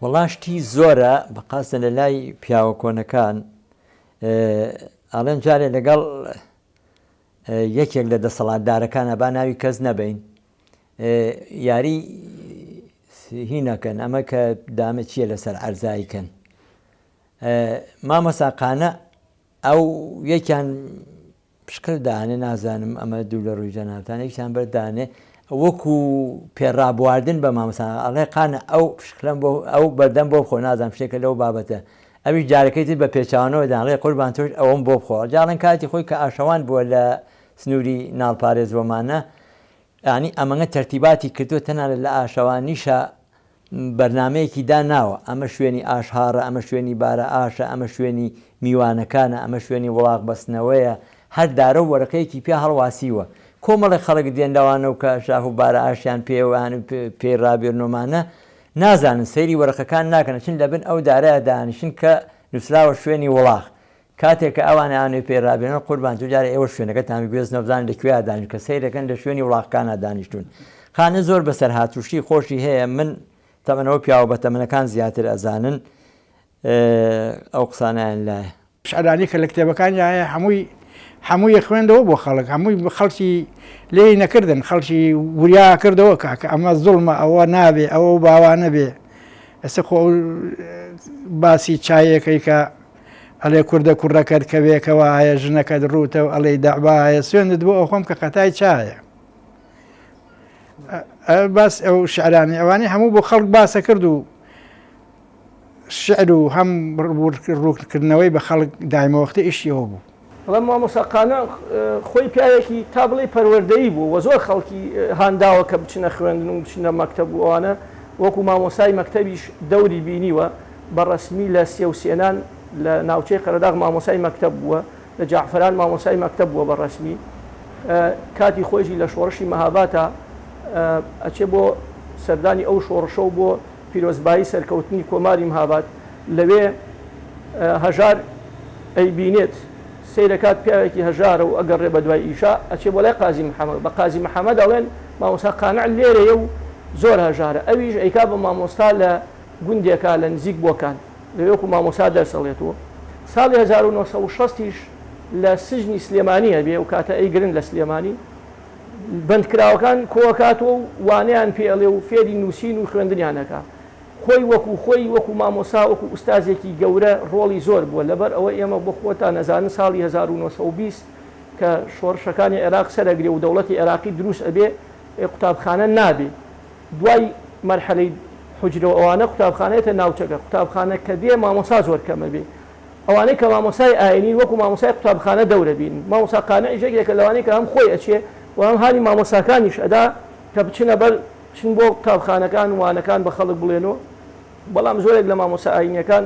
وەڵا شتی زۆرە بەقاستە لە لای پیاوە کۆنەکان ئەڵێن جارێ لەگەڵ یەکێک لە دەسەڵاتدارەکانە با ناوی کەس نەبین یاری هینەکەن ئەمە کە دامە چییە لەسەر ئەرزایی کەن مامۆسا قانە ئەو یەکیان پشقل دانێ نازانم ئەمە دوو لە ڕووی جەنابتان یەکیان بەر دانێ وەکو پێڕابواردن بە مامۆستا ئەڵێ قانە ئەو پشقلەم بۆ ئەو بەردەم بۆ بخۆ نازانم شتێکە لەو بابەتە ئەویش جارەکەی تر بە پێچەوانەوە دان ئەڵێ قوربان تۆش ئەوەم بۆ بخۆ جاڵێن کاتی خۆی کە ئاشەوان بووە لە سنووری ناڵپارێز وەمانە یانی ئەمەنگە تەرتیباتی کردووە تەنانەت لە ئاشەوانیشا بەرنامەیەکی داناوە، ئەمە شوێنی ئاش هاڕە، ئەمە شوێنی بارە ئاشە، ئەمە شوێنی میوانەکانە، ئەمە شوێنی وڵاغ بەستنەوەیە، هەر دارە و وەرەقەیەکی پیا هەڵواسیوە. کۆمەڵێک خەڵک دێن لەوانە و کە شاخ و بارە ئاشیان پێیە و ئەیان پێی ڕابێرن و ئەمانە، نازانن، سەیری وەرەقەکان ناکەن، ئەچن لەبن ئەو دارەیا دانیشن کە نووسراوە شوێنی وڵاغ. کاتێک کە ئەوان ئەیانەوێ پێی ڕابێنن قوربان تو جارێ ئێوە شوێنەکەتان بگوێزنەوە بزانن لە کوێیا دانیشتوون کە سەیرەکەن لە شوێنی وڵاخکانا دانیشتوون خانە زۆر بەسەرهات و شتی خۆشی هەیە من تەمەن ئەوە پیاوە بەتەمەنەکان زیاتر ئەزانن ئەو قسانەیان لایە. شعرانەی کە لە کتێبەکانیا هەیە هەمووی هەمووی خوێندەوە بۆ خەڵک هەمووی خەڵکی لێی نەکردن خەڵکی وریا کردەوە کاکە ئەمە زوڵمە ئەوە نابێ ئەوە باوانە بێ ئێستا خۆ باسی چایەکەی کە ئەڵێ کوردە کوڕەکەت کەوێکەوە هەیە ژنەکەت ڕووتە و ئەڵێی دەعبایە سوێندت بۆ ئەخۆم کە قەتای چایە باس ئەو شعرانی ئەوانەی هەموو بۆ خەڵک باسە کرد و شعر و هەم ڕووکردنەوەی بە خەڵک دایمەوەختە ئیشیەوە بوو. بەڵام مامۆستا قانع خۆی پیاوێکی تا بڵێی پەروەردەیی بوو و زۆر خەڵکی هانداوە کە بچنە خوێندن و بچنە مەکتەب و ئەوانە، وەکو مامۆستای مەکتەبیش دەوری بینیوە، بە ڕەسمی لە سێوسێنان لە ناوچەی قەرەداغ مامۆستای مەکتەب بووە، لە جەعفەران مامۆستای مەکتەب بووە بە ڕەسمی. کاتی خۆیشی لە شۆڕشی مەهاباتا ئەچێ بۆ سەردانی ئەو شۆڕشە و بۆ پیرۆزبایی سەرکەوتنی کۆماری مهاباد لەوێ هەژار ئەیبینێت سەیرەکات پیاوێکی هەژارە و ئەگەڕێ بەدوای ئیشا ئەچێ بۆ لای قازی محەمەد بە قازی محەمەد ئەڵێن مامۆستا قانع لێرەیە و زۆر هەژارە ئەویش ئەیکا بە مامۆستا لە گوندێکا لە نزیک بۆکان لەوێ وەکو مامۆستا دەرس ئەڵێتەوە ساڵی 1960 یش لە سجنی سلێمانی ئەبێ ئەو کاتە ئەیگرن لە سلێمانی بەندکراوەکان کۆئەکاتەوە و وانەیان پێ ئەڵێ و فێری نووسین و خوێندنیان ئەکا. خۆی وەکوو خۆی وەکوو مامۆستا وەکوو ئوستازێکی گەورە ڕۆڵی زۆر بووە. لەبەر ئەوە ئێمە بۆ خۆتان ئەزانن ساڵی 1920 کە شۆڕشەکانی عێراق سەر ئەگرێ و دەوڵەتی عێراقی دروست ئەبێ قوتابخانە نابێ. دوای مەرحەلەی حوجرە و ئەوانە قوتابخانە یەتە ناوچەکە. قوتابخانە کە دێ مامۆستا زۆر کەم ئەبێ. ئەوانەی کە مامۆستای ئاینین وەکو مامۆستای قوتابخانە دەورە بینن، مامۆستا قانعیش یەکێکە لەوانەی کە هەم خۆی ئەچێ و هەم هانی مامۆستاکانیش ئەدا کە بچنە بەر بچن بۆ قوتابخانەکان وانەکان بە خەڵک بڵێنەوە، بەڵام زۆرێک لە مامۆستا ئاینیەکان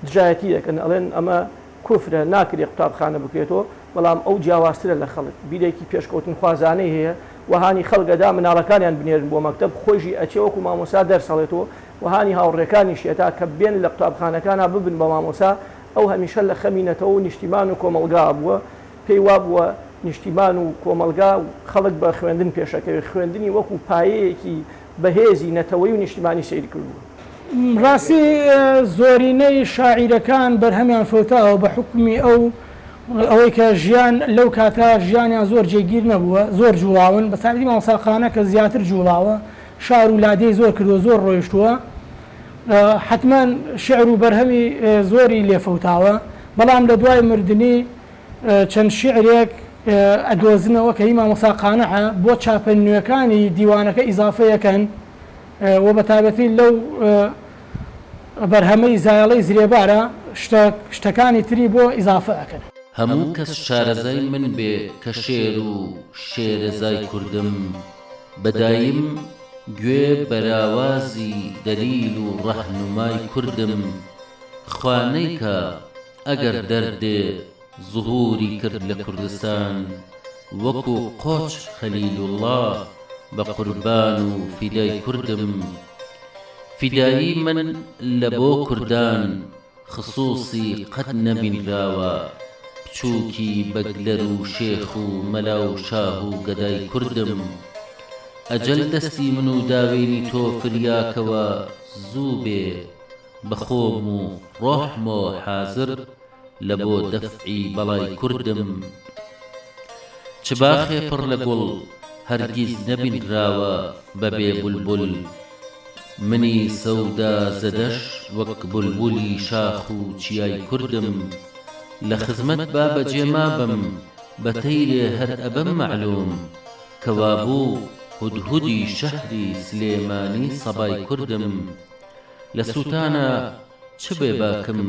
دژایەتی دەکەن ئەڵێن ئەمە کوفرە ناکرێ قوتابخانە بکرێتەوە، بەڵام ئەو جیاوازترە لە خەڵک بیرێکی پێشکەوتنخوازانەی هەیە و هانی خەڵک ئەدا مناڵەکانیان بنێرن بۆ مەکتەب خۆیشی ئەچێ وەکو مامۆستا دەرس ئەڵێتەوە و هانی هاوڕێکانیشی ئەدا کە بێن لە قوتابخانەکانا ببن بە مامۆستا، ئەو هەمیشە لە خەمی نەتەوە و نیشتیمان و کۆمەڵگا بووە، پێی وابووە نیشتیمان و کۆمەڵگا و خەڵک بە خوێندن پێشەکەوێ، خوێندنی وەکو پایەیەکی بەهێزی نەتەوەیی و نیشتیمانی سەیر کردووە. ڕاستی زۆرینەی شاعیرەکان بەرهەمیان فەوتاوە بە حوکمی ئەو ئەوەی کە ژیان لەو کاتە ژیانیان زۆر جێگیر نەبووە زۆر جوڵاون بە تایبەتی مامۆستا قانع کە زیاتر جوڵاوە شار و لادێی زۆر کردووە زۆر ڕۆیشتووە حەتمەن شیعر و بەرهەمی زۆری لێ فەوتاوە بەڵام لە دوای مردنی چەند شیعرێک ئەدۆزنەوە کە هی مامۆستا قانعە بۆ چاپە نوێکانی دیوانەکە ئیزافە یەکەن و بە تایبەتی لەو بەرهەمەی زایەڵەی زرێبارە شتە شتەکانی تری بۆ ئیزافە ئەکەن. هەموو کەس شارەزای من بێ کە شێر و شێرەزای کوردم بە دایم گوێ بەراوازی دەلیل و ڕەهنومای کوردم خوا نەیکا ئەگەر دەردێ زهوری کرد لە کوردستان وەکو قۆچ خەلیلوڵا بە قوربان و فیدای کوردم فیدایی من لە بۆ کوردان خسوسی قەت نەبینراوە بچوکی بەگلەر و شێخ و مەلا و شاه و گەدای کوردم ئەجەل دەستی من و داوێنی تۆ فریاکەوە زوو بێ. بە خۆم و ڕۆحمەوە حازر لە بۆ دەفعی بەڵای کوردم. چ باخێ پڕ لە گوڵ هەرگیز نەبینراوە بە بێ بولبول. منی سەودا زەدەش وەک بولبولی شاخ و چیای کوردم. لە خزمەت با بەجێ مابم بە تەیرێ هەر ئەبم مەعلووم. کە وابوو هودهودی شەهری سلێمانی سەبای کوردم. لە سووتانا چ بێ باکم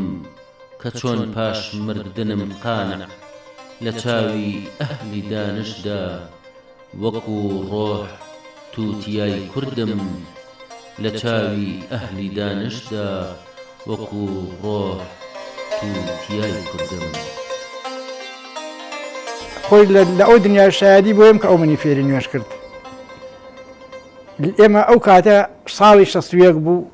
کە چۆن پاش مردنم قانع لە چاوی ئەهلی دانشدا وەکوو ڕۆح تووتیای کوردم لە چاوی ئەهلی دانشدا وەکوو ڕۆح تووتیای کوردم. خۆی لە ئەو دنیا شایەدی بۆیم کە ئەو منی فێری نوێژ کرد. ئێمە ئەو کاتە ساڵی 61 بوو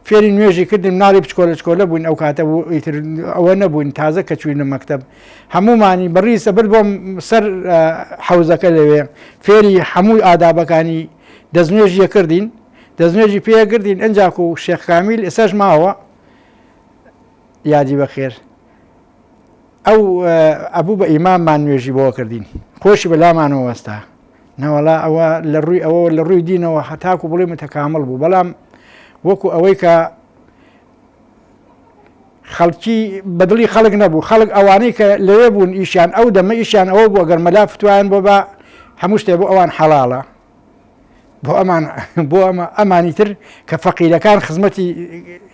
فێری نوێژی کردین مناڵی بچکۆلە چکۆلە بووین ئەو کاتە بوو ئیتر ئەوە نەبووین تازە کە چوینە مەکتەب هەمومانی بەڕیسە برد بۆم سەر حەوزەکە لەوێ فێری هەمووی ئادابەکانی دەستنوێژیە کردین دەستنوێژی پێکردین ئەنجاکو و شێخ کامیل ئێساش ماوە یادی بەخێر ئەو ئەبوو بە ئیماممان نوێژی بۆ کردین خۆشی بەلامانەوە وەستا نەوەڵا ئەوە لە ڕووی ئەوە لە ڕووی دینەوە هەتاکو بڵێ متەکامڵ بوو بەڵام وەکو ئەوەی کە خەڵکی بەدڵی خەڵک نەبوو خەڵک ئەوانەی کە لەوێ بوون ئیشیان ئەو دەمە ئیشیان ئەوە بوو ئەگەر مەلا فتوایان بۆ بە هەموو شتێ بۆ ئەوان حەڵاڵە بۆ ئەمان بۆ ئەمە ئەمانی تر کە فەقیرەکان خزمەتی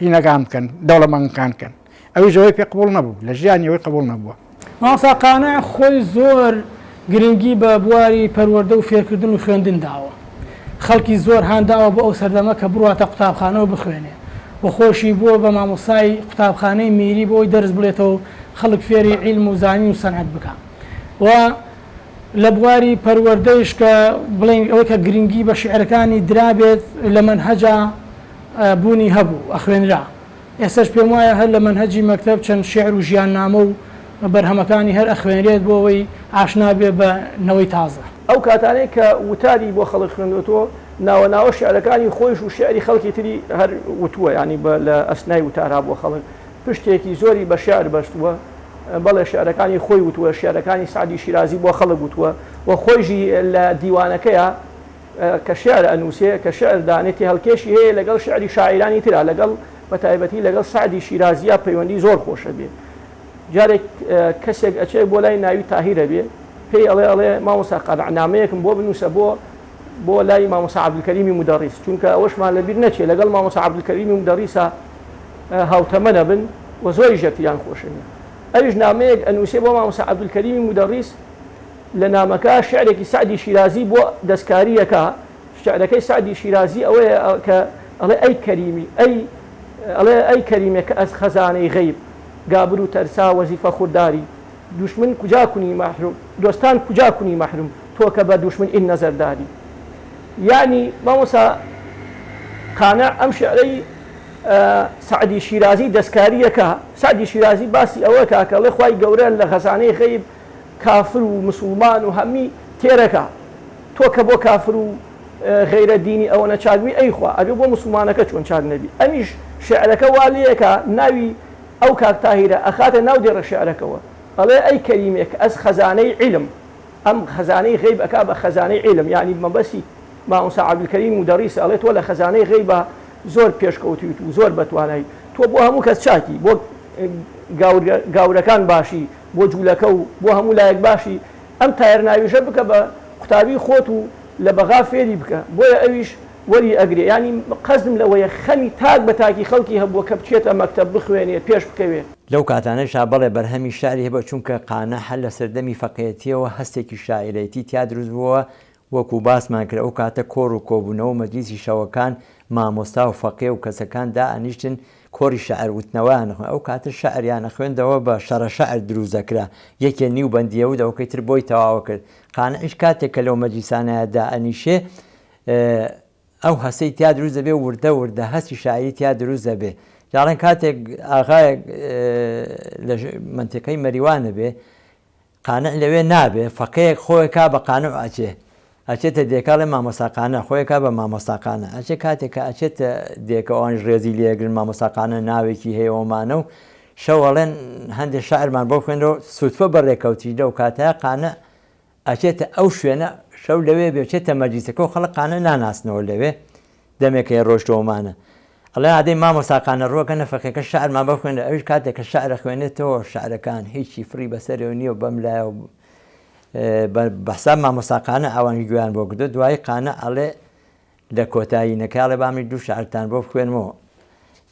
هینەکان بکەن دەوڵەمەندەکان بکەن ئەویش ئەوەی پێ قبوڵ نەبوو لە ژیانی ئەوەی قبوڵ نەبووە. مامۆستا قانع خۆی زۆر گرنگی بە بواری پەروەردە و فێرکردن و خوێندن داوە. خەڵکی زۆر هانداوە بۆ ئەو سەردەمە کە بڕواتە قوتابخانە و بخوێنێ و خۆشی بووە بە مامۆستای قوتابخانەی میری بۆ ئەوەی دەرس بڵێتەوە و خەڵک فێری عیلم و زانین و سەنعەت بکا و لە بواری پەروەردەیش کە بڵێین ئەوەی کە گرنگی بە شیعرەکانی درابێت لە مەنهەجا بوونی هەبوو ئەخوێنرا. ئێستەش پێم وایە هەر لە مەنهەجی مەکتەب چەند شیعر و ژیاننامە و بەرهەمەکانی هەر ئەخوێنرێت بۆ ئەوەی ئاشنا بێ بە نەوەی تازە. ئەو کاتانەی کە وتاری بۆ خەڵک خوێندۆتەوە ناوە ناوە شیعرەکانی خۆیش و شیعری خەڵکی تری هەر وتووە یانی بە لە ئەسنای وتارا بۆ خەڵک پشتێکی زۆری بە شیعر بەستووە بەڵێ شیعرەکانی خۆی وتووە شیعرەکانی سەعدی شیرازی بۆ خەڵک وتووە و خۆیشی لە دیوانەکەیا کە شیعر ئەنووسێ، کە شیعر دانێ تێهەڵکێشی هەیە لەگەڵ شیعری شاعیرانی ترا، لەگەڵ بە تایبەتی لەگەڵ سەعدی شیرازییا پەیوەندی زۆر خۆش ئەبێ. جارێک کەسێک ئەچێ بۆ لای ناوی تاهیر ئەبێ، پێی ئەڵێ ئەڵێ مامۆستا قانع نامەیەکم بۆ بنووسە بۆ بۆ لای مامۆستا عەبدولکەریمی مودەڕیس، چونکە ئەوەشمان لە بیر نەچێ لەگەڵ مامۆستا عەبدولکەریمی مودەڕیسا هاوتەمەن ئەبن و زۆریش یەکتریان خۆشەوێ. ئەویش نامەیەک ئەنووسێ بۆ مامۆستا عەبدولکەریمی مودەڕیس، لە نامەکە شیعرێکی سەعدی شیرازی بۆ دەستکاری ئەکا، شیعرەکەی سەعدی شیرازی ئەوەیە کە ئەڵێ ئەی کەریمی ئەی ئەڵێ ئەی کەریمێ کە ئەز خەزانەی غەیب گابر و تەرسا وەزیفە خورداری دوشمن کوجا کونی مەحروم دۆستان کوجا کونی مەحروم تۆ کە بە دوشمن ئین نەزەر داری یانی مامۆستا قانع ئەم شیعرەی سەعدی شیرازی دەستکاری ئەکا، سەعدی شیرازی باسی ئەوە ئەکا کە ئەڵێ خوای گەورە لە خەزانەی غەیب کافر و مسوڵمان و هەمی تێرەکا تۆ کە بۆ کافر و غەیرە دینی ئەوەنە چاک بی ئەی خوا ئەبێ بۆ مسوڵمانەکە چۆن چاک نەبی ئەمیش شعرەکە وا لێکا ناوی ئەو کاک تاهیرە ئەخاتە ناو دێڕە شعرەکەوە ئەڵێ ئەی کەریمێ کە ئەز خەزانەی عیلم ئەم خەزانەی غەیب ئەکا بە خەزانەی عیلم یانی مەبەستی مامۆستا عەبدولکەریم مودەڕیس ئەڵێ تۆ لە خەزانەی غەیبا زۆر پێشکەوتویت و زۆر بەتوانای تۆ بۆ هەموو کەس چاکی بۆ گاورەکان باشی بۆ جولەکە و بۆ هەموو لایەک باشی ئەم تایەر ناویژە بکە بە قوتابی خۆت و لە بەغا فێری بکە بۆیە ئەویش وەری ئەگرێ یانی قەزدم لەوەیە خەمی تاک بە تاکی خەڵکی هەبووە کە بچێتە مەکتەب بخوێنێ پێش بکەوێ. لەو کاتانەشا بەڵێ بەرهەمی شعری هەبووە چونکە قانع هەر لە سەردەمی فەقێیەتیەوە هەستێکی شاعیرەتی تیا دروست بووە وەکو باسمان کرد ئەو کاتە کۆڕ و کۆبوونەوە و مەجلیسی شەوەکان مامۆستا و فەقێ و کەسەکان دائەنیشتن کۆڕی شعر وتنەوەیان ئەخوێند ئەو کاتە شعریان ئەخوێندەوە بە شەڕە شعر دروست دەکرا یەکێ نیو بەندی ئەوت ئەوکەی تر بۆی تەواوە کرد قانعیش کاتێک کە لەو مەجلیسانەیا دائەنیشێ ئەو هەستەی تیا دروست دەبێ و وردە وردە هەستی شاعیری تیا دروست دەبێ جاڵێن کاتێک ئاغایەک لە مەنتیقەی مەریوانە بێ قانع لەوێ نابێ فەقێیەک خۆی کا بە قانع ئەچێ. ئەچێتە دێکە ئەڵێ مامۆستا قانع خۆی ئەکا بە مامۆستا قانع ئەچێ کاتێک کە ئەچێتە دێکە ئەوانیش ڕێزی لێ ئەگرن مامۆستا قانع ناوێکی هەیە ئەومانە و شەو ئەڵێن هەندێ شعرمان بۆ خوێنەوە سوتفە بەڕێکەوتیش لەو کاتەیە قانع ئەچێتە ئەو شوێنە شەو لەوێ بێ چێتە مەجلیسەکە و خەڵک قانع ناناسنەوە لەوێ دەمێک هەیە ڕۆشتەوەمانە ئەڵێ ئادەی مامۆستا قانع ڕووەکە نەفەقێکە شعرمان بۆ خوێنرا ئەویش کاتێک کە شعر ئەخوێنێتەوە شعرەکان هیچی فڕی بەسەرەوە نییە و بەم لایە و بە حساب مامۆستا قانع ئەوانیش گوێیان بۆ کردو دوایی قانع ئەڵێ لە کۆتایی نەکە ئەڵێ با منیش دوو شعرتان بۆ بخوێنمەوە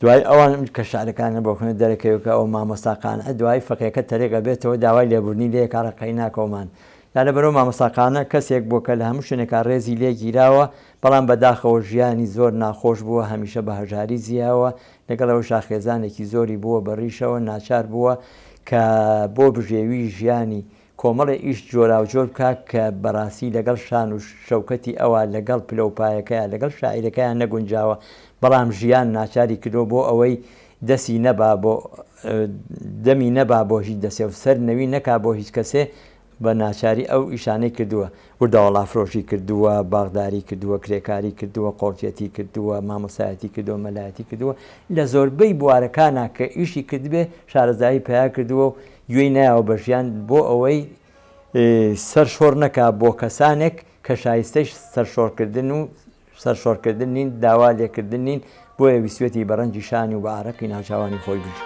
دوای ئەوان کە شعرەکانیان بۆ خوێن دەرەکەوێت کە ئەو مامۆستا قانع دوایی فەقێکە تەریق ئەبێتەوە داوای لێبوردنی لێ کاڕە قەیناکەومان یا لەبەرەوە مامۆستا قانع کەسێک بووە کە لە هەموو شوێنێکا ڕێزی لێ گیراوە بەڵام بەداخەوە ژیانی زۆر ناخۆش بووە هەمیشە بە هەژاری زیاوە لەگەڵ ئەوەشا خێزانێکی زۆری بووە بە ڕیشەوە ناچار بووە کە بۆ بژێوی ژیانی کۆمەڵێ ئیش جۆراوجۆر بکا کە بەڕاستی لەگەڵ شان و شەوکەتی ئەوا لەگەڵ پلە و پایەکەیا لەگەڵ شاعیرەکەیا نەگونجاوە بەڵام ژیان ناچاری کردووە بۆ ئەوەی دەسی نەبا بۆ دەمی نەبا بۆ هیچ دەسێ و سەر نەوی نەکا بۆ هیچ کەسێ بە ناچاری ئەو ئیشانەی کردووە، وردەوەڵافرۆشی کردووە، باخداری کردووە، کرێکاری کردووە، قۆڵچێتی کردووە، مامۆستایەتی کردووە، مەلایەتی کردووە، لە زۆربەی بوارەکانا کە ئیشی کردبێ شارەزایی پەیا کردووە و گوێی نایەوە بە ژیان بۆ ئەوەی سەر شۆڕ نەکا بۆ کەسانێک کە شایستەی سەرشۆڕکردن و سەرشۆڕکردن نین، داوا لێکردن نین، بۆیە ویستویەتی بە ڕەنجی شانی و بە ئارەقی ناوچاوانی خۆی بژی.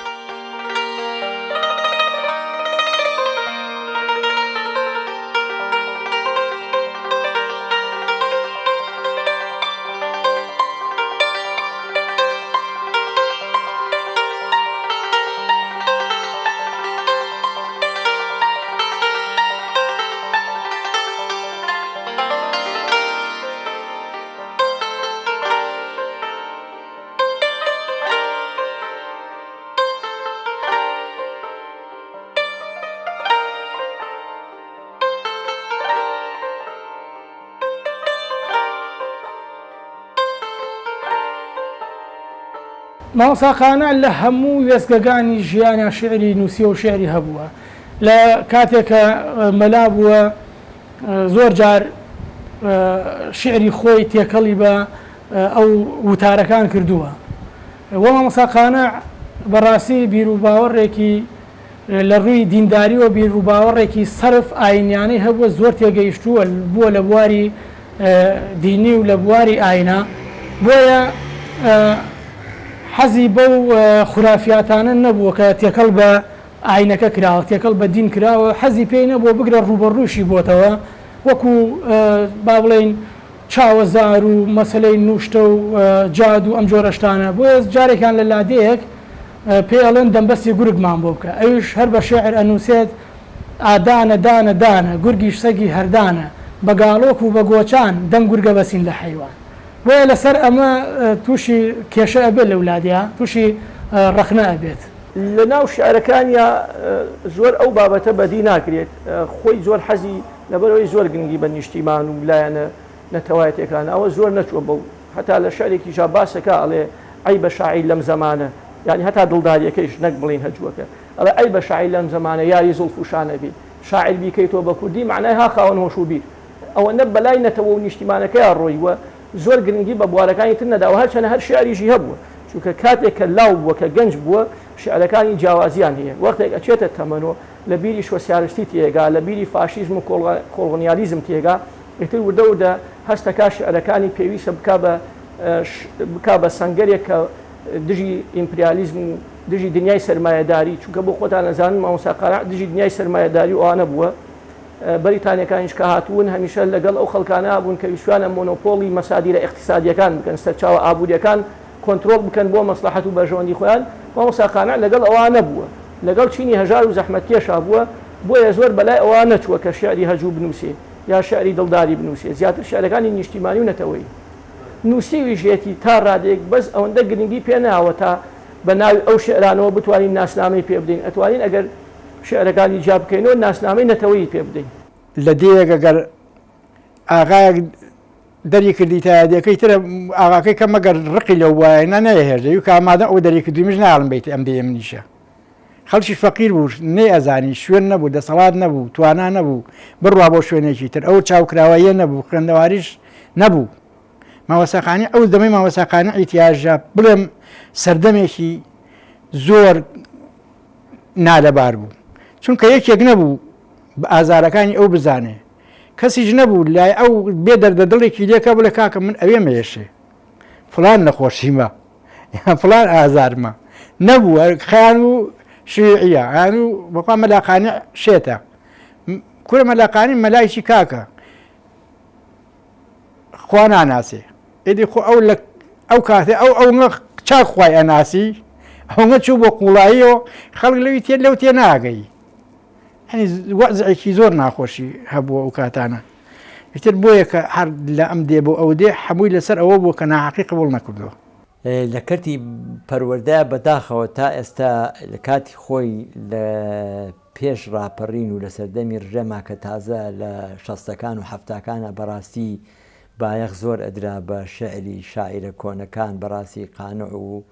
مامۆستا قانع لە هەموو وێستگەکانی ژیانیا شیعری نووسیوە و شیعری هەبووە لە کاتێک کە مەلا بووە زۆر جار شیعری خۆی تێکەڵی بە ئەو وتارەکان کردووە و مامۆستا قانع بەڕاستی بیروباوەڕێکی لە ڕووی دینداریەوە بیروباوەڕێکی سەرف ئاینیانەی هەبووە زۆر تێگەیشتووە بووە لە بواری دینی و لە بواری ئاینا بۆیە حەزی بەو خورافیاتانە نەبووە کە تێکەڵ بە ئاینەکە کراوە تێکەڵ بە دین کراوە حەزی پێی نەبووە بگرە ڕووبەڕووشی بۆتەوە وەکو با بڵێین چاوە زار و مەسەلەی نوشتە و جادوو ئەم جۆرە شتانە بۆیە جارێکیان لە لادێیەک پێی ئەڵێن دەمبەستی گورگمان بۆ بکە ئەویش هەر بە شێعر ئەنووسێت ئادانە دانە دانە گورگیش سەگی هەردانە بە گاڵۆک و بە گۆچان دەم گورگە بەسین لە حەیوان بۆیە لەسەر ئەمە تووشی کێشە ئەبێت لەو لادێیە تووشی ڕەخنە ئەبێت. لە ناو شیعرەکانیا زۆر ئەو بابەتە بەدی ناکرێت، خۆی زۆر حەزی لەبەرئەوەی زۆر گرنگی بە نیشتیمان و لایەنە نەتەوایەتیەکان ئەوە زۆر نەچووە بەو هەتا لە شعرێکیشا باسەکا ئەڵێ عەیبە شاعیر لەم زەمانە یانی هەتا دڵداریەکەیش نەک بڵێین هەجوەکە ئەڵێ عەیبە شاعیر لەم زەمانە یاری زوڵف و شانە بی شاعیر بیکەیتەوە بە کوردی مەعنای ها خاوەن هۆش و بیر ئەوەندە بەلای نەتەوە و نیشتیمانەکەیا ڕۆیوە زۆر گرنگی بە بوارەکانی تر نەداوە هەرچەنە هەر شیعریشی هەبووە چونکە کاتێک کە لاو بووە کە گەنج بووە شیعرەکانی جیاوازیان هەیە وەختێک ئەچێتە تەمەنۆ لە بیری شۆسیالستی تێگا لە بیری فاشیزم و کۆڵۆنیالیزم تێگا ئیتر وردە وردە هەستەکا شیعرەکانی پێویستە بکا بە بکا بە سەنگەرێک کە دژی ئیمپریالیزم و دژی دنیای سەرمایەداری چونکە بۆ خۆتان ئەزانن مامۆستا قانع دژی دنیای سەرمایەداری و ئەوانە بووە بەریتانیەکانیش کە هاتوون هەمیشە لەگەڵ ئەو خەڵکانە بوون کە ویستویانە مۆنۆپۆڵی مەسادیرە ئیقتیسادیەکان بکەن، سەرچاوە ئابووریەکان کۆنترۆڵ بکەن بۆ مەسڵەحەت و بەرژەوەندی خۆیان، مامۆستا قانع لەگەڵ ئەوە نەبووە، لەگەڵ چینی هەژار و زەحمەتکێشا بووە، بۆیە زۆر بەلای ئەوە نەچووە کە شیعری هەجوو بنووسێ یا شیعری دڵداری بنووسێ، زیاتر شیعرەکانی نیشتیمانی و نەتەوەیی نووسیویشیەتی تا ڕادەیەک، بەس ئەوەندە گرنگی پێ ناوە تا بە ناوی ئەو شیعرانەوە بتوانین ناسنامەی پێ بدەین، ئەتوانین ئەگەر شیعرەکانی جیا بکەینەوە ناسنامەی نەتەوەیی پێ بدەین. لە دێیەک ئەگەر ئاغایەک دەری کردیتایە دێکەی ترە ئاغاکەی کە مەگەر ڕقی لەو بوایە نا نەیەهێشت دەیوت کە مادەم ئەو دەری کردووی منیش نایەڵم بێیتە ئەم دێیە منیشە. خەڵکیش فەقیر بوو نەیئەزانی، شوێن نەبوو، دەسەڵات نەبوو، توانا نەبوو بڕوا بۆ شوێنێکی تر، ئەو چاوکراوەییە نەبوو، خوێندەواریش نەبوو. مامۆستا قانع ئەو دەمەی مامۆستا قانعی تیاژە بڵێم سەردەمێکی زۆر نالەبار بوو، چونکە یەکێک نەبوو ئازارەکانی ئەو بزانێ، کەسیش نەبوو لای ئەو بێ دەردە دڵێکی لێکا بڵێ کاکە من ئەوێ مەیەشێ فڵان نەخۆشیمە یان فڵان ئازارمە نەبوو خەیان و شیوعیە یان و بەخوا مەلا قانع شێتە کورە مەلا قانع مەلای چی کاکە خوا ناناسێ ئیدی خۆ ئەو لە ئەو کاتێ ئەو ئەو چاک خوای ئەناسی ئەوە چوو بۆ قوڵاییەوە خەڵک لەوی تێ لەو تێ ناگەی یانی وەزعێکی زۆر ناخۆشی هەبووە ئەو کاتانە ئیتر بۆیە کە هەر لە ئەم دێ بۆ ئەو دێ هەمووی لەسەر ئەوە بووە کە ناحەقی قبوڵ نەکردووە. لە کەرتی پەروەردە بەداخەوە تا ئێستا لە کاتی خۆی لە پێش ڕاپەڕین و لە سەردەمی ڕژێما کە تازە لە شەستەکان و حەفتاکانا بەڕاستی بایەخ زۆر ئەدرا بە شیعری شاعیرە کۆنەکان بەڕاستی قانع و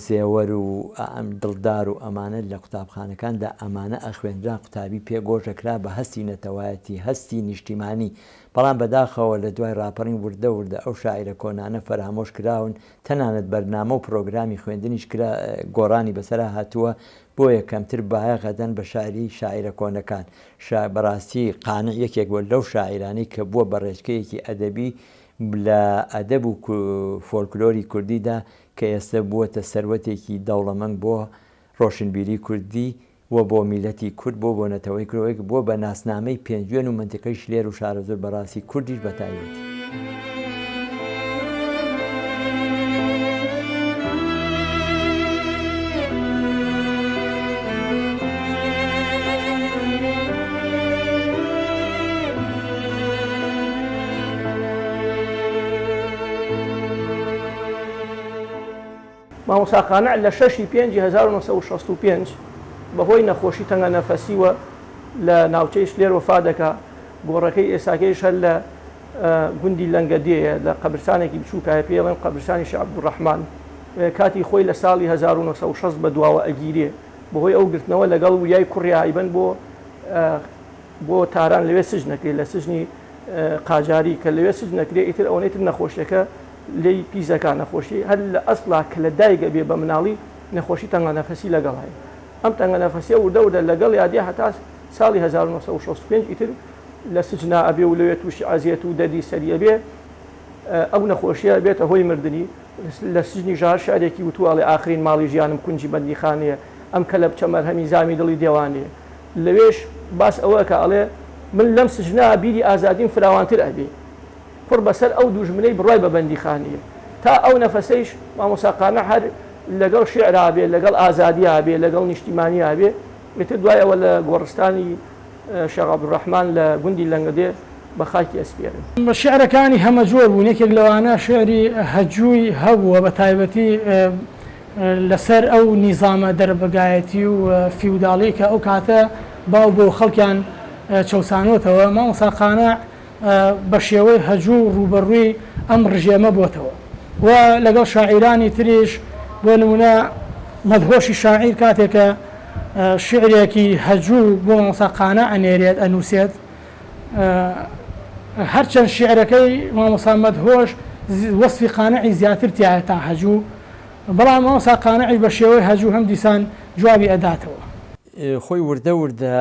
زێوەر و ئەم دڵدار و ئەمانە لە قوتابخانەکاندا ئەمانە ئەخوێنرا قوتابی پێ گۆش ئەکرا بە هەستی نەتەوایەتی هەستی نیشتیمانی بەڵام بەداخەوە لە دوای ڕاپەڕین وردە وردە ئەو شاعیرە کۆنانە فەرامۆش کراون تەنانەت بەرنامە و پڕۆگرامی خوێندنیش کرا گۆڕانی بەسەرا هاتووە بۆیە کەمتر بایەخ ئەدەن بە شعری شاعیرە کۆنەکان شا بەڕاستی قانع یەکێک بووە لەو شاعیرانەی کە بووە بە ڕێچکەیەکی ئەدەبی لە ئەدەب و فۆلکلۆری کوردیدا کە ئێستە بووەتە سەروەتێکی دەوڵەمەند بۆ ڕۆشنبیری کوردی و بۆ میللەتی کورد بۆ بۆ نەتەوەی کورد وەک بووە بە ناسنامەی پێنجوێن و مەنتیقەی شلێر و شارەزوور بەڕاستی کوردیش بە تایبەتی. مامۆستا قانع لە شەش ی پێنجی 1965 بەهۆی نەخۆشی تەنگەنەفەسیوە لە ناوچەی شلێر وەفا دەکا، گۆڕەکەی ئێستاکەیش هەر لە گوندی لەنگەدێیە لە قەبرسانێکی بچووکایە پێی ئەڵێن قەبرسانی شێخ عەبدولڕەحمان، کاتی خۆی لە ساڵی 1960 بەدواوە ئەگیرێ، بەهۆی ئەو گرتنەوە لەگەڵ وریای کوڕیا ئەیبەن بۆ بۆ تاران لەوێ سجن ئەکرێ لە سجنی قاجاری کە لەوێ سجن ئەکرێ ئیتر ئەوەنەی تر نەخۆشیەکە لێی پیس ئەکا نەخۆشی هەر لە ئەسڵا کە لە دایک ئەبێ بە مناڵی نەخۆشی تەنگە نەفەسی لەگەڵ هەیە ئەم تەنگە نەفەسیە وردە وردە لەگەڵیا دێ هەتا ساڵی 1965 ئیتر لە سجنا ئەبێ و لەوێ تووشی عەزیەت و دەردی سەری ئەبێ ئەو نەخۆشیە ئەبێتە هۆی مردنی لە سجنی ژار شعرێکی وتووە ئەڵێ ئاخرین ماڵی ژیانم کونجی بەندیخانەیە ئەم کەلەپچە مەرهەمی زامی دڵی دێوانەیە لەوێش باس ئەوە ئەکا ئەڵێ من لەم سجنە بیری ئازادیم فراوانتر ئەبێ قوڕ بەسەر ئەو دوژمنەی بڕوای بە بەندیخانەیە تا ئەو نەفەسەیش مامۆستا قانع هەر لەگەڵ شیعرا بێ لەگەڵ ئازادیا بێ لەگەڵ نیشتیمانیا بێ ئیتر دوای ئەوە لە گۆڕستانی شێخ عەبدولڕەحمان لە گوندی لەنگەدێ بە خاکی ئەسپێرن. شیعرەکانی هەمەجۆر بوون یەکێک لەوانە شیعری هەجووی هەبووە بە تایبەتی لەسەر ئەو نیزامە دەرەبەگایەتی و فیوداڵی کە ئەو کاتە باو بۆ خەڵکیان چەوسانۆتەوە، مامۆستا قانع بە شێوەی هەجوو ڕووبەڕووی ئەم ڕژێمە بۆتەوە و لەگەڵ شاعیرانی تریش بۆ نموونە مەدهۆشی شاعیر کاتێک کە شیعرێکی هەجوو بۆ مامۆستا قانع ئەنێرێت ئەنووسێت هەرچەند شیعرەکەی مامۆستا مەدهۆش وەسفی قانعی زیاتر تیایە تا هەجوو بەڵام مامۆستا قانعیش بە شێوەی هەجوو هەم دیسان جوابی ئەداتەوە. خۆی وردە وردە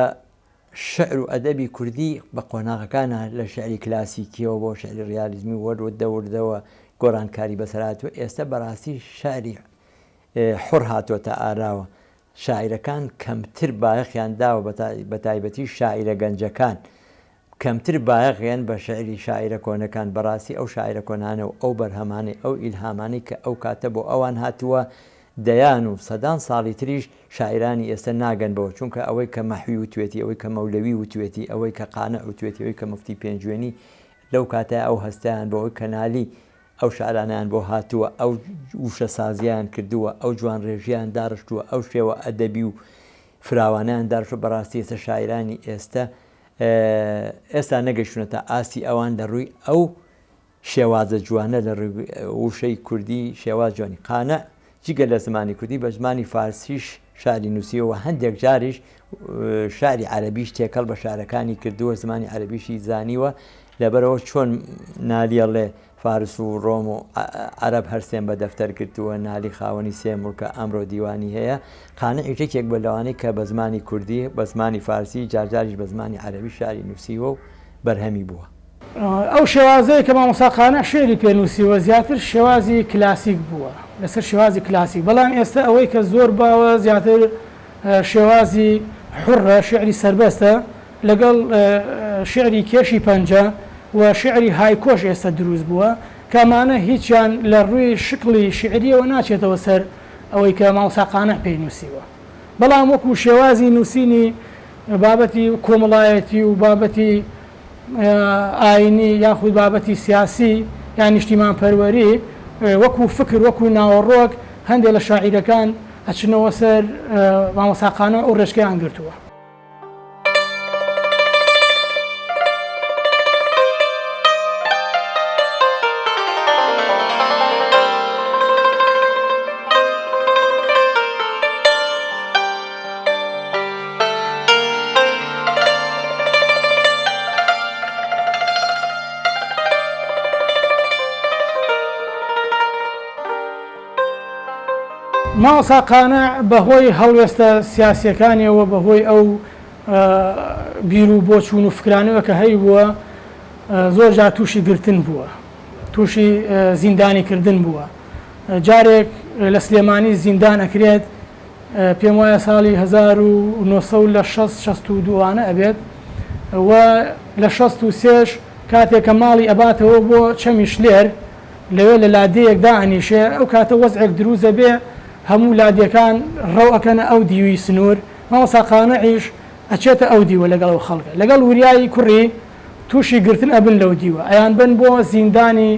شعر و ئەدەبی کوردی بە قۆناغەکانا لە شعری کلاسیکیەوە بۆ شعری ڕیالیزمی وەر وردە وردەوە گۆڕانکاری بەسەر هاتووە ئێستا بەڕاستی شعری حوڕ هاتۆتە ئاراوە شاعیرەکان کەمتر بایەخیان داوە بەتایبەتی شاعیرە گەنجەکان کەمتر بایەخ یەن بە شعری شاعیرە کۆنەکان، بەڕاستی ئەو شاعیرە کۆنانە و ئەو بەرهەمانەی ئەو ئیلهامانەی کە ئەو کاتە بۆ ئەوان هاتووە دەیان و سەدان ساڵی تریش شاعیرانی ئێستە ناگەن بەوە چونکە ئەوەی کە مەحوی وتوێتی ئەوەی کە مەولەوی وتوێتی ئەوەی کە قانع وتوێتی ئەوەی کە موفتی پێنجوێنی لەو کاتە ئەو هەستەیان بۆ ئەوەی کە نالی ئەو شعرانەیان بۆ هاتووە ئەو وشەسازییان کردووە ئەو جوانڕێژییان داڕشتووە ئەو شێوە ئەدەبی و فراوانەیان داڕشتووە بەڕاستی ئێستە شاعیرانی ئێستە ئێستا نەگەیشتونەتە ئاستی ئەوان لە ڕووی ئەو شێوازە جوانە لە ڕووی وشەی کوردی شێواز جوانی قانع جگە لە زمانی کوردی بە زمانی فارسیش شعری نووسیوە و هەندێک جاریش شعری عەرەبیش تێکەڵ بە شعرەکانی کردووە، زمانی عەرەبیشی زانیوە، لەبەرئەوە چۆن نالی ئەڵێ فارس و ڕۆم و عەرەب هەر سێم بە دەفتەر گرتووە، نالی خاوەنی سێ موڵکە ئەمڕۆ دیوانی هەیە، قانعیش یەکێک بووە لەوانەی کە بە زمانی کوردی، بە زمانی فارسی، جارجاریش بە زمانی عەرەبی شعری نووسیوە و بەرهەمی بووە. ئەو شێوازەی کە مامۆستا قانع شیعری پێ نووسیوە زیاتر شێوازی کلاسیک بووە، لەسەر شێوازی کلاسیک، بەڵام ئێستا ئەوەی کە زۆر باوە زیاتر شێوازی حوڕە، شیعری سەربەستە، لەگەڵ شیعری کێشی پەنجە و شیعری هایکۆش ئێستا دروست بووە، کە ئەمانە هیچیان لە ڕووی شکڵی شیعرییەوە ناچێتەوە سەر ئەوەی کە مامۆستا قانع پێی نووسیوە. بەڵام وەکو شێوازی نووسینی بابەتی کۆمەڵایەتی و بابەتی ئایینی یاخود بابەتی سیاسی یان نیشتیمانپەروەری وەکو فکر وەکو ناوەڕۆک هەندێک لە شاعیرەکان ئەچنەوە سەر مامۆستا قانع ئەو ڕێچکەیان گرتووە. مامۆستا قانع بەهۆی هەڵوێستە سیاسیەکانیەوە بەهۆی ئەو بیر و بۆچوون و فکرانەوە کە هەیبووە زۆر جار تووشی گرتن بووە تووشی زیندانی کردن بووە جارێک لە سلێمانی زیندان ئەکرێت پێم وایە ساڵی 1960 62 وانە ئەبێت و لە 63 کاتێک کە ماڵی ئەباتەوە بۆ چەمی شلێر لەوێ لە لادێیەک دائەنیشێ، ئەو کاتە وەزعێک دروست ئەبێ هەموو لادێکان ڕەو ئەکەنە ئەو دیوی سنوور، مامۆستا قانعیش ئەچێتە ئەو دیوە لەگەڵ ئەو خەڵکە، لەگەڵ وریایی کوڕی تووشی گرتن ئەبن لەو دیوە، ئەیانبەن بۆ زیندانی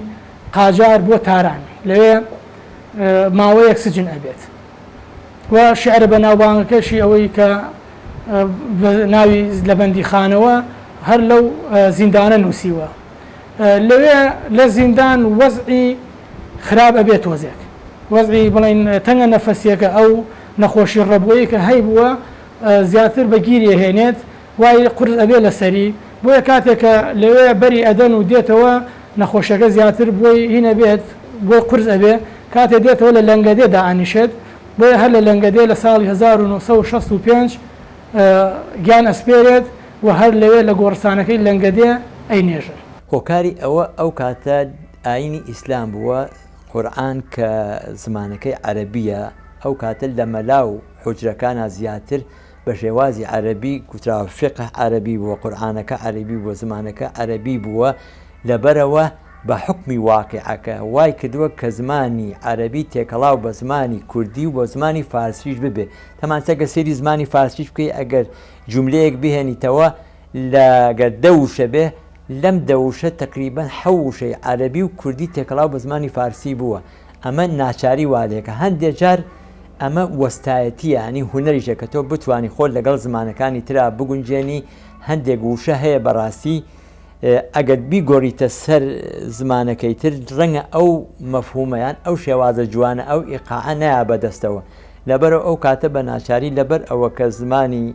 قاجار بۆ تاران، لەوێ ماوەیەک سجن ئەبێت و شیعرە بەناوبانگەکەشی ئەوەی کە بە ناوی لە بەندیخانەوە هەر لەو زیندانە نووسیوە. لەوێ لە زیندان وەزعی خراپ ئەبێ تۆزێک وەزعی بڵێین تەنگە نەفەسیەکە ئەو نەخۆشی ڕەبوەی کە هەیبووە زیاتر بە گیری ئەهێنێت وای قورس ئەبێ لەسەری بۆیە کاتێک کە لەوێ بەری ئەدەن و دێتەوە نەخۆشیەکە زیاتر بۆی هین ئەبێت بۆی قورس ئەبێ کاتێ دێتەوە لە لەنگەدێ دائەنیشێت بۆیە هەر لە لەنگەدێ لە ساڵی 1965 گیان ئەسپێرێت و هەر لەوێ لە گۆڕستانەکەی لەنگەدێ ئەینێژن. هۆکاری ئەوە ئەو کاتە ئاینی ئیسلام بووە، قورئان کە زمانەکەی عەرەبییە ئەو کاتە لە مەلا و حوجرەکانا زیاتر بە شێوازی عەرەبی گوتراوە، فیقه عەرەبی بووە، قورئانەکە عەرەبی بووە، زمانەکە عەرەبی بووە، لەبەرئەوە بە حوکمی واقیعەکە وای کردووە کە زمانی عەرەبی تێکەڵاو بە زمانی کوردی و بە زمانی فارسیش ببێ، تەمانچە گەر سەیری زمانی فارسیش بکەی ئەگەر جوملەیەک بهێنیتەوە لە گەر دە وشە بێ لەم دە وشە تەقریبەن حەو وشەی عەرەبی و کوردی تێکەڵاو بە زمانی فارسی بووە ئەمە ناچاری والێکە هەندێ جار ئەمە وەستایەتیە ینی هونەریشە کە تۆ بتوانی خۆت لەگەڵ زمانەکانی ترا بگونجێنی هەندێک وشە هەیە بەڕاستی ئەگەر بیگۆریتە سەر زمانەکەی تر ڕەنگە ئەو مەفهومە یان ئەو شێوازە جوانە ئەو ئیقاعە نایە بەدەستەوە لەبەرئەو ئەو کاتە بە ناچاری لەبەر ئەوە کە زمانی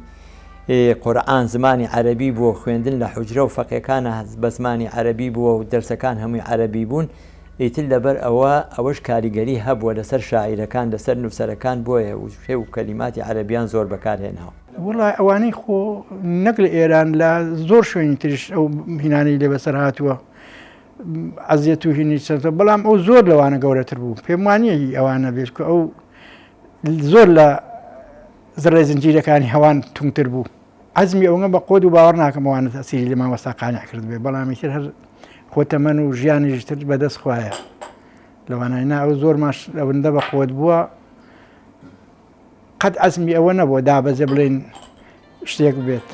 قورئان زمانی عەرەبی بووە خوێندن لە حوجرە و فەقێکانە بە زمانی عەرەبی بووە و دەرسەکان هەمووی عەرەبی بوون ئیتر لەبەر ئەوە ئەوەش کاریگەری هەبووە لەسەر شاعیرەکان لەسەر نووسەرەکان بۆیە وشە و کەلیماتی عەرەبیان زۆر بەکار هێناوە. وەڵا ئەوانەی خۆ نەک لە ئێران لە زۆر شوێنی تریش ئەو هینانەی لێ بەسەر هاتووە ئەزیەت و هینی چەندە بەڵام ئەو زۆر لەوانە گەورەتر بوو پێم وانە هی ئەوانە بێت کە ئەو زۆر لە زڕێ زنجیرەکانی هەوان تونتر بوو عەزمی ئەوەنگە بە قۆد و باوەڕ ناکەم ئەوانە تەسیری لە مامۆستا قانع کرد بێ بەڵام ئیتر هەر خۆ تەمەن و ژیانیش تر بەدەست خوایە لەوانای نا ئەو زۆر ماش ئەوەندە بە قوت بووە قەت عەزمی ئەوە نەبووە دابەزێ بڵێن شتێک بێت.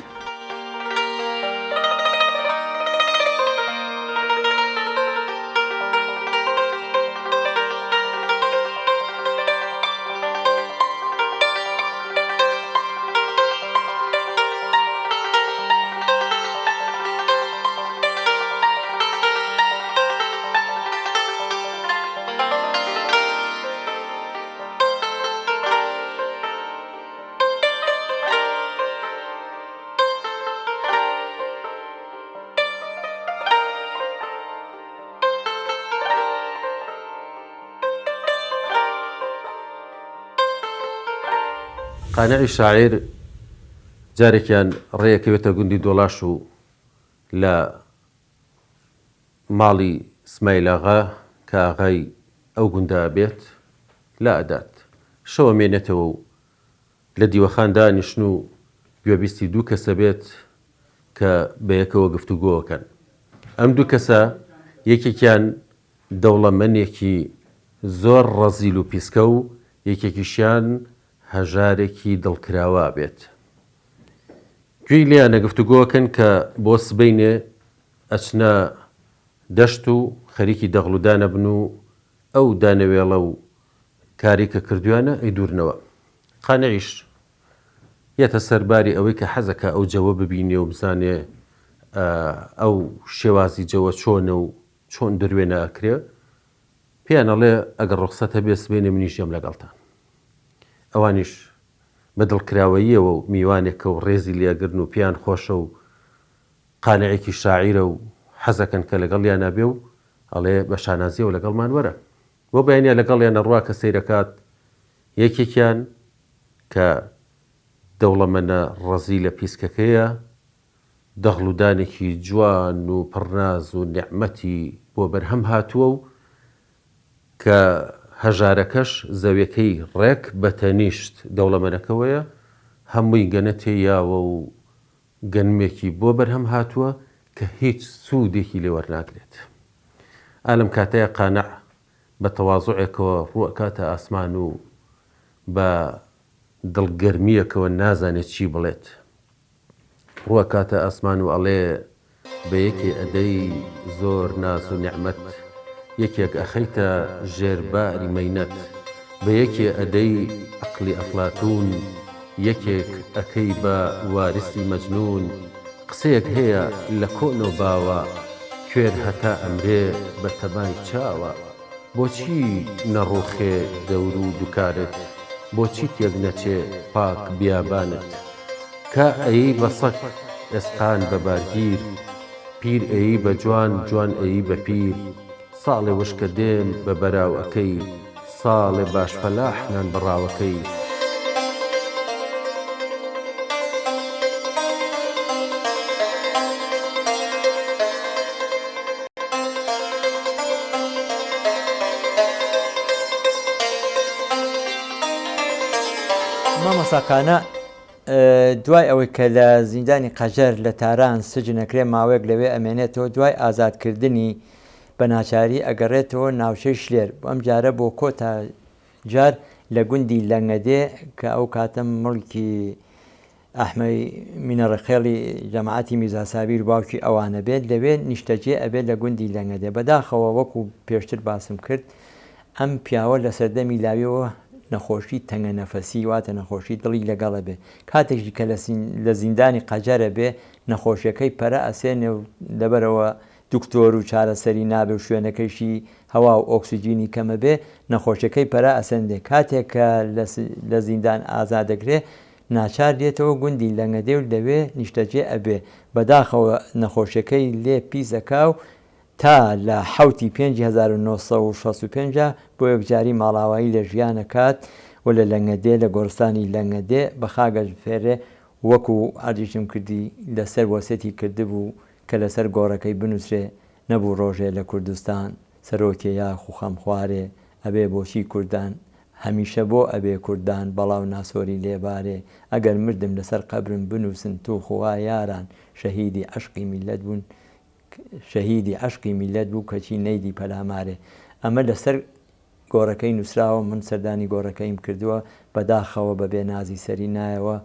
قانعی شاعیر جارێکیان ڕێیەکەوێتە گوندی دۆڵاش و لە ماڵی سمایل ئاغا کە ئاغای ئەو گوندە ئەبێت لا ئەدات. شەو ئەمێنێتەوە و لە دیوەخان دانیشن و گوێبیستی دوو کەس ئەبێت کە بەیەکەوە گفتوگۆ ئەکەن. ئەم دوو کەسە یەکێکیان دەوڵەمەنێکی زۆر ڕەزیل و پیسکە و یەکێکیشیان هەژارێکی دڵکراوە ئەبێت. گوێی لێیانە گفتوگۆ ئەکەن کە بۆ سبەینێ ئەچنە دەشت و خەریکی دەغڵ و دان ئەبن و ئەو دانەوێڵە و کارەی کە کردویانە ئەیدورنەوە. قانعیش یەتە سەر باری ئەوەی کە حەزەکا ئەو جەوە ببینێ و بزانێ ئەو شێوازی جەوە چۆنە و چۆن دروێنە ئەکرێ، پێیان ئەڵێ ئەگەر ڕوخسەت هەبێ سبەینێ منیش یەم لەگەڵتان. ئەوانیش بە دڵکراوەییەوە و میوانێکە و ڕێزی لێ ئەگرن و پێیان خۆشە و قانعێکی شاعیرە و حەزەکەن کە لەگەڵیانا بێ و ئەڵێ بە شانازیەوە لەگەڵمان وەرە. بۆ بەیانیا لەگەڵیان ئەڕوا کە سەیرەکات یەکێکیان کە دەوڵەمەنە ڕەزیلە پیسکەکەیە دەغڵودانێکی جوان و پڕناز و نیعمەتی بۆ بەرهەم هاتووە و کە هەژارەکەش زەویەکەی ڕێک بە تەنیشت دەوڵەمەنەکەوەیە هەمووی گەنە تێ یاوە و گەنمێکی بۆ بەرهەم هاتووە کە هیچ سوودێکی لێ وەرناگرێت. ئا لەم کاتەیا قانع بە تەوازوعێکەوە ڕوو ئەکاتە ئاسمان و بە دڵگەرمییەکەوە نازانێ چی بڵێت. ڕوو ئەکاتە ئاسمان و ئەڵێ، بە یەکێ ئەدەی زۆر ناز و نیعمەت، یەکێک ئەخەیتە ژێر باری مەینەت، بە یەکێ ئەدەی ئەقڵی ئەفلاتوون، یەکێک ئەکەی بە وارسی مەجنوون، قسەیەک هەیە لە کۆنۆ باوە، کوێر هەتا ئەمرێ بە تەمای چاوە. بۆچی نەڕووخێ دەور و دوکانت، بۆچی تێک نەچێ پاک بیابانت؟ کا ئەیی بە سەگ، ئێسقان بە بارگیر، پیر ئەیی بە جوان، جوان ئەیی بە پیر، ساڵێ وشکە دێم بە بەراو ئەکەی، ساڵێ باش فەلاح نان بڕاوەکەی. مامۆستا قانع دوای ئەوەی کە لە زیندانی قەجەر لە تاران سجن ئەکرێ ماوەیەک لەوێ ئەمێنێتەوە دوای ئازادکردنی بە ناچاری ئەگەڕێتەوە ناوچەی شلێر ئەم جارە بۆ کۆتا جار لە گوندی لەنگەدێ کە ئەو کاتە مڵکی ئەحمەی مینەڕەخێڵی جەماعەتی میرزا سابیر و باوکی ئەوانە بێت لەوێ نیشتەجێ ئەبێت لە گوندی لەنگەدێ بەداخەوە وەکو پێشتر باسم کرد ئەم پیاوە لە سەردەمی لاویەوە نەخۆشی تەنگە نەفەسی واتە نەخۆشی دڵی لەگەڵە بێ کاتێکی کە لە زیندانی قەجەرە بێ نەخۆشیەکەی پەرە ئەسێنێ و لەبەرەوە دکتۆر و چارەسەری نابێ و شوێنەکەیشی هەوا و ئۆکسجینی کەمە بێ نەخۆشیەکەی پەرە ئەسەندێ کاتێک کە لە زیندان ئازاد دەکرێ ناچار دێتەوە گوندی لەنگەدێ و لەوێ نیشتەجێ ئەبێ بەداخەوە نەخۆشیەکەی لێ پیس ئەکا و تا لە حەوتی پێنجی 1965 بۆ یەکجاری ماڵاوایی لە ژیان ئەکات و لە لەنگەدێ لە گۆڕستانی لەنگەدێ بە خاک ئەسپێرێ وەکو عەرزیشم کردی لەسەر وەسێتی کردبوو کە لەسەر گۆڕەکەی بنوسرێ نەبوو ڕۆژێ لە کوردستان سەرۆکێ یاخو خەمخوارێ ئەبێ بۆچی کوردان هەمیشە بۆ ئەبێ کوردان بەڵاو ناسۆری لێ بارێ ئەگەر مردم لەسەر قەبرم بنوسن توخوا یاران شەهیدی عەشقی میللەت بوون شەهیدی عەشقی میللەت بوو کەچی نەیدی پەلامارێ ئەمە لەسەر گۆڕەکەی نوسراوە من سەردانی گۆڕەکەیم کردووە بەداخەوە بە بێ نازی سەری نایەوە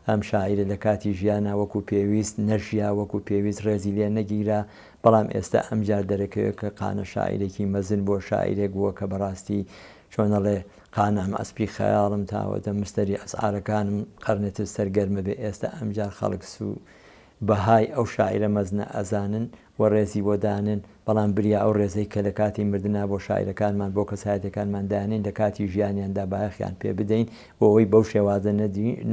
ئەم شاعیرە لە کاتی ژیانا وەکو پێویست نەژیا وەکو پێویست ڕێزی لێ نەگیرا بەڵام ئێستا ئەمجار دەرەکەوێت کە قانە شاعیرێکی مەزن بووە شاعیرێک بووە کە بەڕاستی چۆن ئەڵێ قانعم ئەسپی خەیاڵم تاوەتە مستەری ئەسعارەکانم قەرنێتر سەرگەرمە بێ ئێستا ئەمجار خەڵک سوو بەهای ئەو شاعیرە مەزنە ئەزانن و ڕێزی بۆ دانێن، بەڵام بریا ئەو ڕێزەی کە لە کاتی مردنا بۆ شاعیرەکانمان بۆ کەسایەتیەکانمان دانێین لە کاتی ژیانیاندا بایەخیان پێ بدەین بۆ ئەوەی بەو شێوازە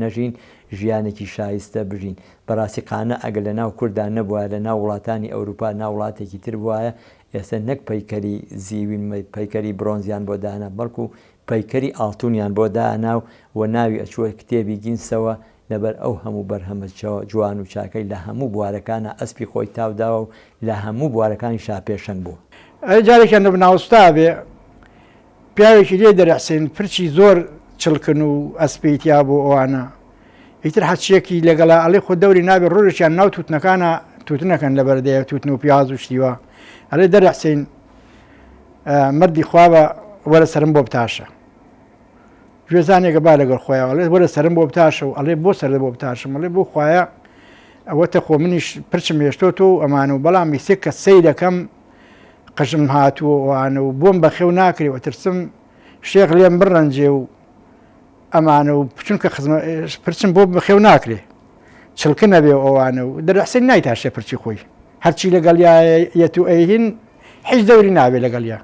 نەژین ژیانێکی شایستە بژین. بەڕاستی قانع ئەگەر لە ناو کوردا نەبوایە لە ناو وڵاتانی ئەوروپا ناو وڵاتێکی تر بوایە ئێستا نەک پەیکەری زیوین پەیکەری برۆنزیان بۆ دانا بەڵکو. پەیکەری ئاڵتونیان بۆ دائەنا و ناوی ئەچووە کتێبی گینسەوە لەبەر ئەو هەموو بەرهەمە جوان و چاکەی لە هەموو بوارەکانا ئەسپی خۆی تاو داوە و لە هەموو بوارەکانیشا پێشەنگ بووە. ئەرێ جارێکیان لە بناوستا بێ پیاوێکی لێ دەرەحسێن پرچی زۆر چڵکن و ئەسپی تیا بۆ ئەوانە ئیتر هەرچیەکی لەگەڵا ئەڵێ خۆ دەوری نابێ ڕۆژێکیان ناو توتنەکانە توتنەکەن لەبەر دەیە توتن و پیاز و شتیوە ئەڵێ دەرەحسین مردی خوا بە وەرە سەرم بۆ بتاشە گوێزانێکە با لەگەڵ خۆیان ئەڵێ وەرە سەرم بۆ بتاشە و ئەڵێ بۆ سەر بۆ بتاشم ئەڵێ بۆ خوایە ئەوە تە خۆ منیش پرچم هێشتۆ تۆ و ئەمان و بەڵام میسێ کە سەیرەکەم قژم هاتووە ئەوانە و بۆم بەخێو ناکرێ و ترسم شێخ لێم بڕەنجێ و ئەمانە و چونکە خزمە پرچم بۆ بەخێو ناکرێ چڵکە نەبێ و ئەوانە و دەرحسین نایتاشێ پرچی خۆی هەرچی لەگەڵیا یەت و ئەیهین هیچ دەوری نابێ لەگەڵیا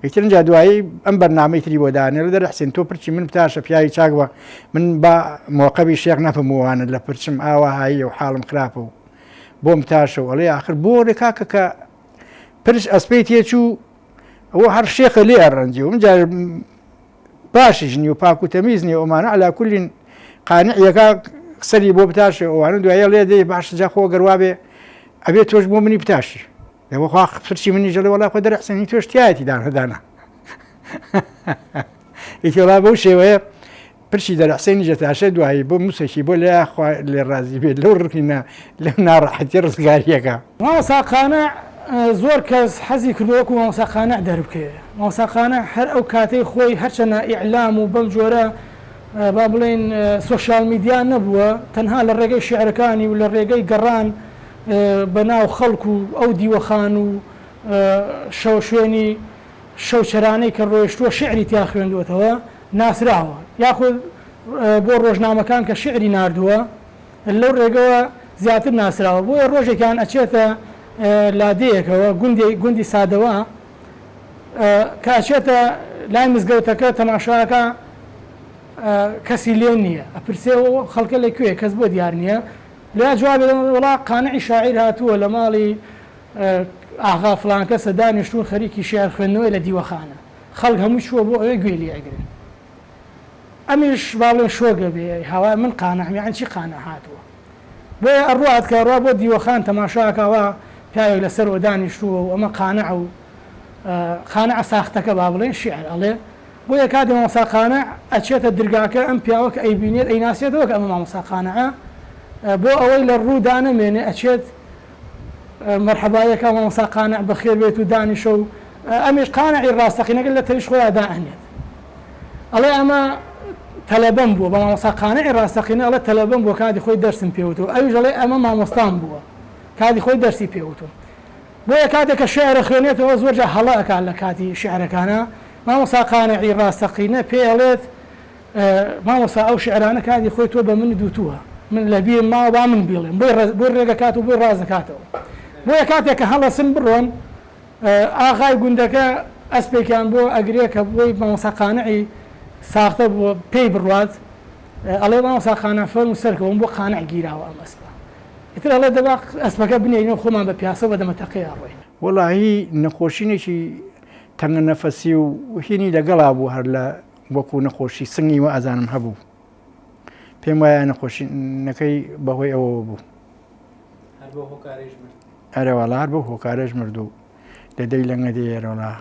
ئیتر جا دوایی ئەم بەرنامەی تری بۆ دانێ لە دەرحسین تۆ پرچی من بتاشە پیاوی چاک بە من با مۆقەبی شێخ نەبم وانە لە پرچم ئاوا هاییە و حاڵم خراپە و بۆم بتاشە و ئەڵێ ئاخر بۆ ڕێ کاکە کە پرچ ئەسپەی تێچوو ئەوە هەر شێخە لێ ئەڕەنجێ و جار باشیش نیە و پاک و تەمیز نیە ئەومانە علا کولین قانع یەکا سەری بۆ بتاشێ ئەوانە دوایە لێ دێ باش جا خۆ گەر وابێ ئەبێ تۆش بۆ منی بتاشی لەوە خوا پرسی منی ژەڵێ وەڵا خۆ دەرحسێنی تۆش تایەتی دانە دانا ئیتیڵا بەو شێوەیە پرسی دەرحسێنی جەتاشێ دوایی بۆ موسەکی بۆ لێ خوا لێ ڕازی بێت لەو ڕکینە لەو ناڕەحەتی ڕزگاریەکە. مامۆستا قانع زۆر کەس حەزی کردوە وەکو مامۆستا قانع دەربکەوێ مامۆستا قانع هەر ئەو کاتەی خۆی هەرچەنە ئیعلام و بەم جۆرە با بڵێین سۆشیال میدیا نەبووە تەنها لە ڕێگەی شیعرەکانی و لە ڕێگەی گەڕان بە ناو خەڵک و ئەو دیوەخان و شەو شوێنی شەوچەرانەی کە ڕۆیشتووە شیعری تیا خوێندووەتەوە ناسراوە یاخود بۆ ڕۆژنامەکان کە شیعری ناردووە لەو ڕێگەوە زیاتر ناسراوە بۆیە ڕۆژێکیان ئەچێتە لادێیەکەوە گوندی گوندی سادەوە کە ئەچێتە لای مزگەوتەکە تەماشاکە کەسی لێ نییە ئەپرسێ خەڵکە لە کوێ کەس بۆ دیار نییە لە جوابێ وڵا قانعی شاعیر هاتووە لە ماڵی ئاغا فلان کەسە دانیشتوون خەریکی شیعر خوێندنەوەی لە دیوەخانە خەڵک هەمووی چووە بۆ ئەوێ گوێی لێ ئەگرن ئەمیش با بڵێن شۆک ئەبێ ئەی هاوار من قانعم یەعنی چی قانع هاتووە بۆیە ئەڕوات کە ئەڕوا بۆ دیوەخان تەماشا ئەکا وا پیاوێک لەسەرەوە دانیشتووە و ئەمە قانعە و قانعە ساختەکە با بڵێن شیعر ئەڵێ بۆیە کاتێ مامۆستا قانع ئەچێتە درگاکە ئەم پیاوە کە ئەیبینێت ئەیناسێتەوە کە ئەمە مامۆستا قانعە بۆ ئەوەی لە ڕوو دانەمێنێ ئەچێت مەرحەبایەکە مامۆستا قانع بەخێر بێت و دانیشە و ئەمیش قانعی ڕاستەقینەکە لە تەنیشت خۆیا دائەنێت ئەڵێ ئەمە تەلەبەم بووە بە مامۆستا قانعی ڕاستەقینە ئەڵێ تەلەبەم بووە کاتی خۆی دەرسم پێوتووە ئەویش ئەڵێ ئەمە مامۆستام بووە کاتی خۆی دەرسی پێوتوم بۆیە کاتێک کە شیعر ئەخوێنێتەوە زۆر جار هەڵە ئەکات لە کاتی شیعرەکانا مامۆستا قانعی ڕاستەقینە پێی ئەڵێت مامۆستا ئەو شیعرانە کاتی خۆی تۆ بە منت وتووە من لە بیرم ماوە با من بیڵێم بۆی بۆی ڕێگەکات و بۆی ڕاست دەکاتەوە بۆیە کاتێک کە هەڵەسن بڕۆن ئاغای گوندەکە ئەسپێکیان بۆ ئەگرێ کە بۆی مامۆستا قانعی ساختە بووە پێی بڕوات ئەڵێ مامۆستا قانع فەرموو سەرکەوم بۆ قانع گیراوە ئەم ئەسپە ئیتر ئەڵێ دەبا ئەسپەکە بنێینەوە خۆمان بە پیاسە و بە دەمەتەقێ ئەڕۆین. وەڵاهی نەخۆشینێکی تەنگە نەفەسی و هینی لەگەڵا بوو هەر لە وەکو نەخۆشی سنگی وە ئەزانم هەبوو پێم وایە نەخۆشینەکەی بەهۆی ئەوەوە بوو هەر بەو هۆکارەیش مرد. ئەرێ وەڵا هەر بەو هۆکارەش مرد و لە دەی لەنگە دێ ئەرەوەڵا.